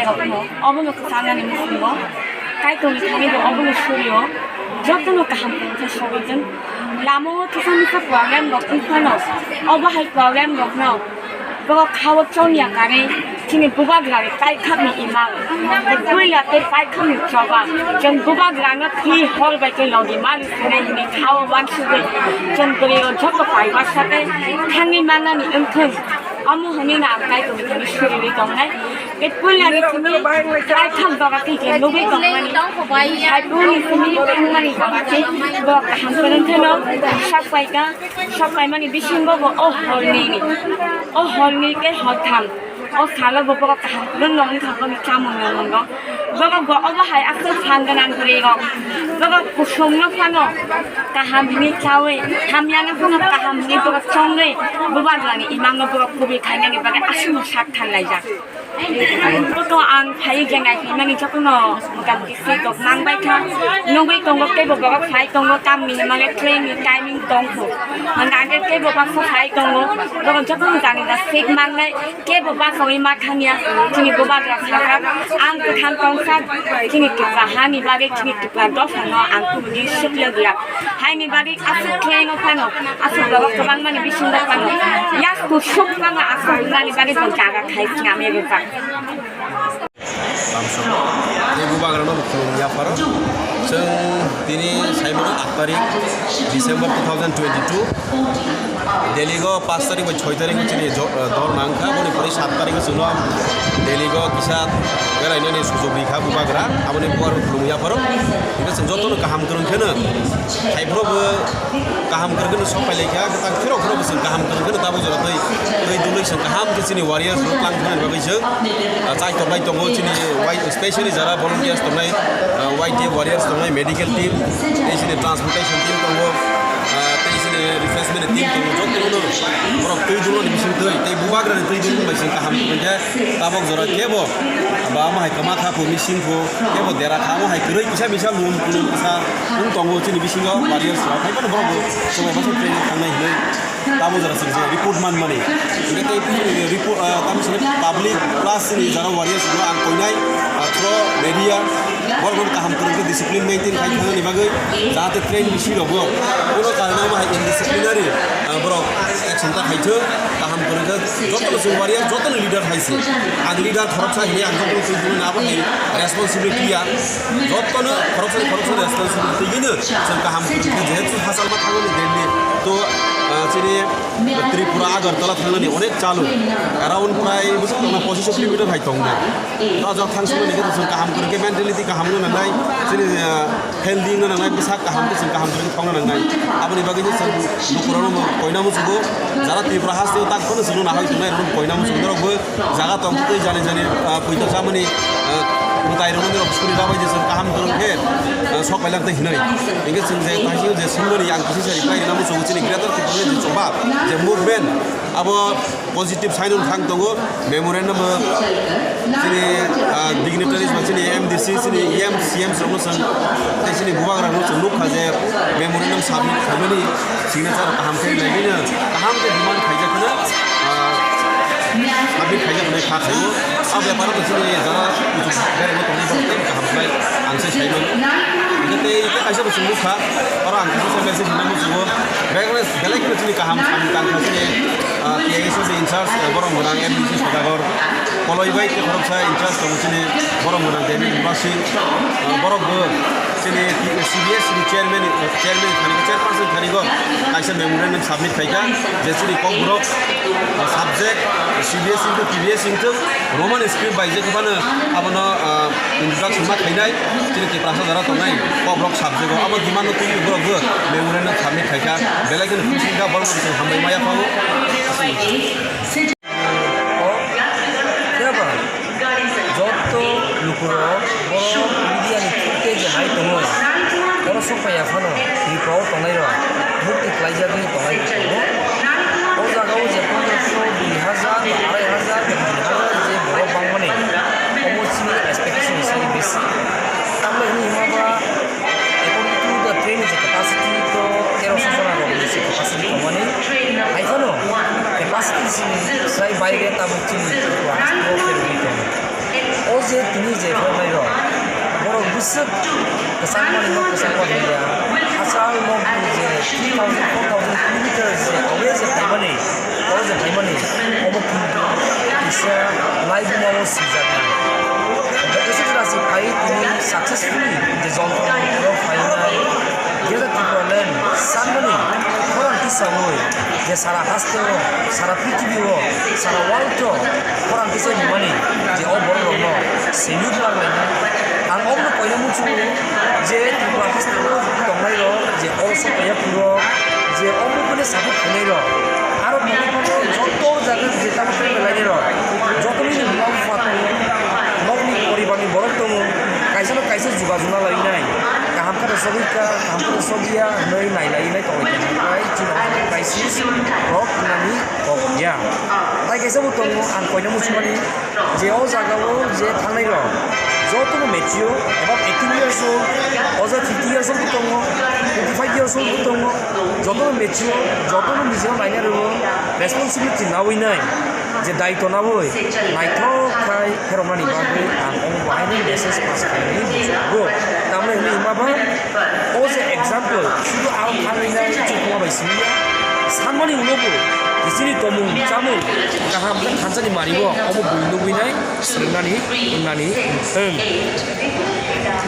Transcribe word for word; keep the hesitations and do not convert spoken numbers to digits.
Obono kwchanani muchungo, Kaitorni thani bo obono surio, jotono kaham khe sogwi tong. Lamao kisa misa problem rok wng phano, obo hai problem rokno borok khao chongya kare chini bubagrani paithakni imang, puila tei paithakni choba, chwng bubagrano thwi hor bai khe logi mani sinai hwnwi khao wansugwi chwng bwrwio joto kaiba sakai thangwi mannani wngthung. Omo hwnwi no ang Kaitorni thani suriwi tongnai. Tei puilani simi kaitham doga twi khe nugwi tongmani. Hai boni simi thangmani doga twi bo kaham kwrwng kheno sok paikha. Sok paimani bisingo bo o hornini, o horni tei hortham, o salo bo borok kaham kwrwng rok wngkha boni chamung nangmung rok. Borok bo obo hai aswk phan gwnang kwrwi rok. Borok kusungno phano kaham hwnwi chaui, hamyano phano kaham hwnwi borok chongwi, bubagrani imangno borok kubui khainani bagwi aswkno sak thanlaijak. Joto ang phai je nai phaimani jotono motamoti swi tok nang bai kha. Nugwi tongo teibo borok phai tongo, tamni hwnmale train ni timing tong kho. Hwnka hwnkhe teibo baksa phai tongo, borok jotono jani da sik manlai. Kebo bachaui ma thangya, chini bubagra sakha, ang kwthang tongsa, chini Tipra hani bagwi, chini Tipra dophano ang kubuni sukya gya. Haini bagwi aswk khlaino phano, aswk borok kwbangmani bisingo phano, yak kusuk phano aswk hwnani bagwi bo jaga khai swnamwi rwjak. Lamsok. Tei bubagrano bo khulum yapharo. Chwng tini saimano aat tarik December two thousand twenty-two. Delhi go paanch tarik bai choi tarik chini jo-, eh, dol nangkha. Boni pore saat tarik chwngno Delhi go kisa berainani sujog rikha bubagra. Aboni bubagrano khulum yapharo. Hingke chwng jotono kaham kwrwng kheno. Haiphuru bo kaham kwrwngno sok pailai kha, kwtal phirok phirok bo chwng kaham kwrwngno tabuk jora twi, twi dulwi chwng kaham khe chini warriors rok tlang thani bagwi chwng, ah, chai tongnai tongo chini Y-, specially jara volunteers tongnai, ah, Y T F warriors tongnai, medical team, tei chini transportation team tongo, ah, tei chini refreshment team tongo, jotono borok twi duloni bising twi, tei bubagrani twi dulwi bai chwng kaham kwrwng khe tabuk jora kebo ba omo hai kwma kha phu, mising phu, kebo dera kha, omo hai kwrwi kisa misa lum kulum kisa wng tongo chini bisingo warriors rok. Hai phano borok bo chwng bai masa training thangnai hinwi tamo jora chwng je report man mani. Hingke tei report, ah, tamo chini public plus chini jara warriors rok ang koinai, ah, through media, borok rok kaham kwrwng khe discipline maintain khai thangni bagwi, jahate train bisi rok bo kuno karone omo hai indisciplinary, ah, borok action ta khai thung, kaham kwrwng khe jotono chwng warrior, jotono leader hai se. Ang leader khoroksa hinwi ang jotono twi phuru na abo ni responsibility ya. Jotono khoroksa ni khoroksa responsibility gini chwng kaham kwrwng khe jehetu hachal ma thangmani Delhi to, ah, chini Tripura Agartala thangnani onek chalu. Around prai bwswk tongna pochish kilometer hai tongnai. To ajak thang swngnani khe chwng kaham kwrwng khe mentality kaham wngna nangnai. Chini, ah, healthy wngna nangnai, bwsak kaham khe chwng kaham kwrwng khe thangna nangnai. Aboni bagwi chwng lukurokno koina muchungo, jara Tripura hasteo tak phano chwngno nahoi tongnai rokno koina muchungo norokbo jaga tong twi jani jani, ah, puito chamani, ah, mwtai rokno norok suri rabai di chwng kaham kwrwng khe, ah, sok pailak tei hinwi. Hingkhe chwng je taisio je swngmani ang kisa se reply rwna muchungo chini Greater Tipraland je choba je movement abo positive sign on thang tongo. Memorandum o chini, ah, dignitaries ba chini M D C, chini E M, C M rokno chwng tei chini bubagra rokno chwng nukha je memorandum submit khaimani signature kaham khe naibino kaham khe demand khaijak kheno, ah, submit khaijak hinwi kha khaio. A beparo to chini jara kuchuk beremo tongnai borok tei kaham khlai ang se saimano. Hingkhe tei kaisa bo chwng nukha, oro ang kaisa message hinna muchungo. Belai kheno chini kaham samung tangkha chini, ah, T I S F ni in charge, ah, borom gwnang M D C Sodagar. Koloi bai tei khoroksa in charge tongo chini borom gwnang David Murasing. Ah, borok bo chini C B S ni chairman, chairman thani, chairperson thani go kaisa memorandum submit khaikha je chini Kokborok, ah, subject C B S ni to T B S ni to Roman script bai je phano abono, ah, introduction ma khainai chini Tiprasa jora tongnai Kokborok subject o. Abo demand no twi borok bo memorandum submit khaikha. Belai kheno khung singkha borok bo hambai maya phago. O, khe ba? Joto lukurok borok media ni through tei je nai tongo, borok sok pai ya phano Tripura o tongnai rok mukti khlaijak wngwi tongnai tongo. O jaga o je pondroso, dui hajar, arai hajar, tin hajar je borok bangmani, omo chini expectation ni sai besi. Tamni hwnwi hwnba ba, according to the train ni je capacity to teroso jona rok ni se capacity tongmani. Hai phano capacity sini sai baire tabuk chini Tripura haste o pherogwi tongo. O Je tini je phainairok, borok bwswk kwchangmani no kwchangma hwnliya, hachal nokni je three thousand, four thousand kilometers je away je phaimani, oro je phaimani, obo kintu kisa laibuma o swijak nai. Kaisa jora se phai tini successfully je jontro phainai, Greater Tipraland sanmani khorang tisaui je sara haste o, sara prithibi o, sara world o khorang tisai hwnmani je o borok rokno salute ma khlainai. Ang obono koina muchungo je Tripura haste o tongnai rok je oro sok paiya phuru je omo khe support khainai rok, aro tongwi phano joto jaga je tamo tongwi lainai rok, joto nini buma bupha tongo, nokni poribar ni borok tongo, kaisa no kaisa juga juna lainai, kaham khe rw sogwi kha, kaham khe rw sogwi ya hwnwi nai lainai tongwi tongkha, tei chini crisis rok wngnani kok ya. Tai kaisa bo tongo ang koina muchungmani je o jaga o je thangnai rok joto no mature, about eighteen years old, o jaga fifty years old bo tongo, twenty five years old bo tongo, joto no mature, joto no nijino naina rwo, responsibility naui nai, je daito naui naithok khai pheroknani bagwi ang omo bahaino message pass khainani muchungo. Tamni hwnwi hwnba ba o je example sudu aro thangwi nai chukuma bai simi ya. Sanmani ulo bo chini tomung chamung kaham khe thansani mari o omo bui nugwi nai swrwngnani wngnani wng.